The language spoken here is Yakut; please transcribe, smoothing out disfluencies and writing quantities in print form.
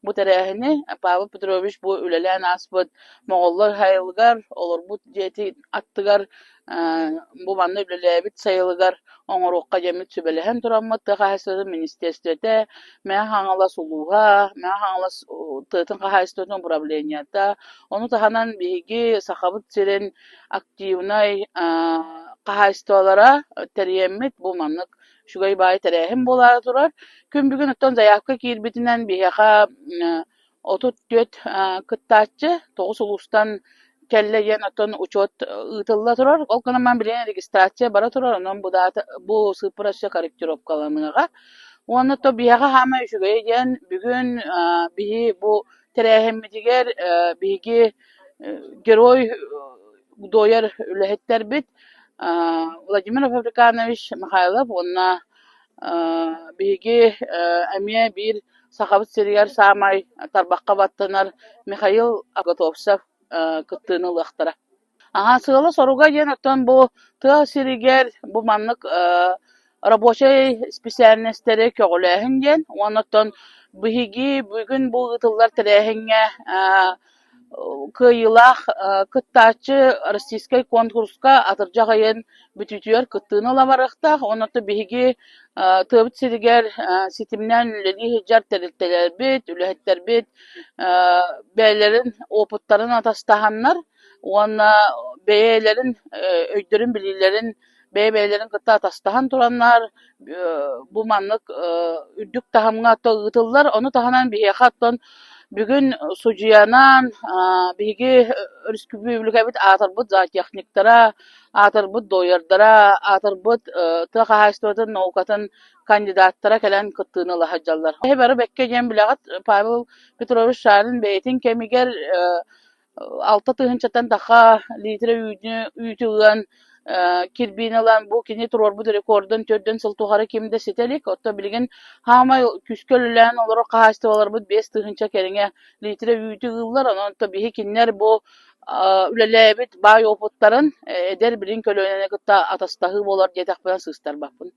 Бу тэрээһини Павел Петрович бу үлэлээн ааспыт Моҕоллор сайылыгар, олорбут дьиэтин аттыгар бу манна үлэлээбит сайылыгар оҥоруохха диэммит сүбэлэһэн тураммыт тыа хаһаайыстыбатын министиэристибэтэ, Мэҥэ Хаҥалас улууһа, Мэҥэ Хаҥалас тыатын хаһаайыстыбатын управлениета, ону таһынан биһиги Сахабыт сирин активнай хаһаайыстыбалара тэрийэммит бу маннык үчүгэй баай тэрээһин буолаары турар. Күн бүгүн оттон заявка киирбитинэн биһиэхэ 34 кыттааччы 9 улуустан кэллэ диэн оттон учуот ыытылла турар. Ол гынан баран билигин регистрация бара турар, онон бу даата бу сыыппара өссө корректировкаланыаҕа. Уонна то биһиэхэ хаамай үчүгэйэ диэн бүгүн биһи бу тэрээһиммитигэр биһиги герой дуойар үлэһиттэрбит Владимир Африканович Михайлов уонна биһиги эмиэ биир Сахабыт сиригэр саамай тарбахха баттанар Михаил Готовцев кыттыыны ылыахтара. Аһаа, сыала-соруга диэн оттон бу тыа сиригэр бу маннык рабочай специальностары көҕүлээһин диэн уонна оттон биһиги бүгүн бу ыытыллар тэрээһиҥҥэ кыайыылаах кыттааччы российскай конкурска атырдьах ыйын бүтүүтүгэр кыттыыны ыла барыахтаах. Уонна оттон биһиги тыабыт сиригэр ситимнээн үлэлии сылдьар тэрилтэлэрбит, үлэһиттэрбит бэйэлэрин опыттарын атастаһаннар уонна бэйэлэрин өйдөрүн-билиилэрин бэйэ-бэйэлэрин кытта атастаһан тураннар бу маннык үрдүк таһымҥа ыытыллар. Ону таһынан биһиэхэ оттон бүгүн судьуйанан биһиги өрөспүүбүлүкэбит аатырбыт зоотехниктара, аатырбыт дойердара, аатырбыт тыа хаһаайыстыбатын наукатын кандидаттара кэлэн кыттыыны ыла сылдьаллар. Эһи бары бэккэ диэн билэҕит, Павел Петрович Шарин бэйэтин кэмигэр 6 тыһыынчаттан тахха литрэ үүтү ыан кирбиини ылан бу кини туруорбут рекордун 4 сыл тухары ким да ситэ илик. Оттон билигин хаамай күүскэ үлэлээн олорор хаһаайыстыбаларбыт 5 тыһыынча кэриҥэ литрэ үүтү ыыллар. Онон биһи кинилэр бу үлэлээбит баай опыттарын эдэр билин көлүөнэни кытта атастаһыы буолар диэтэхпинэ сыыстарбаппын.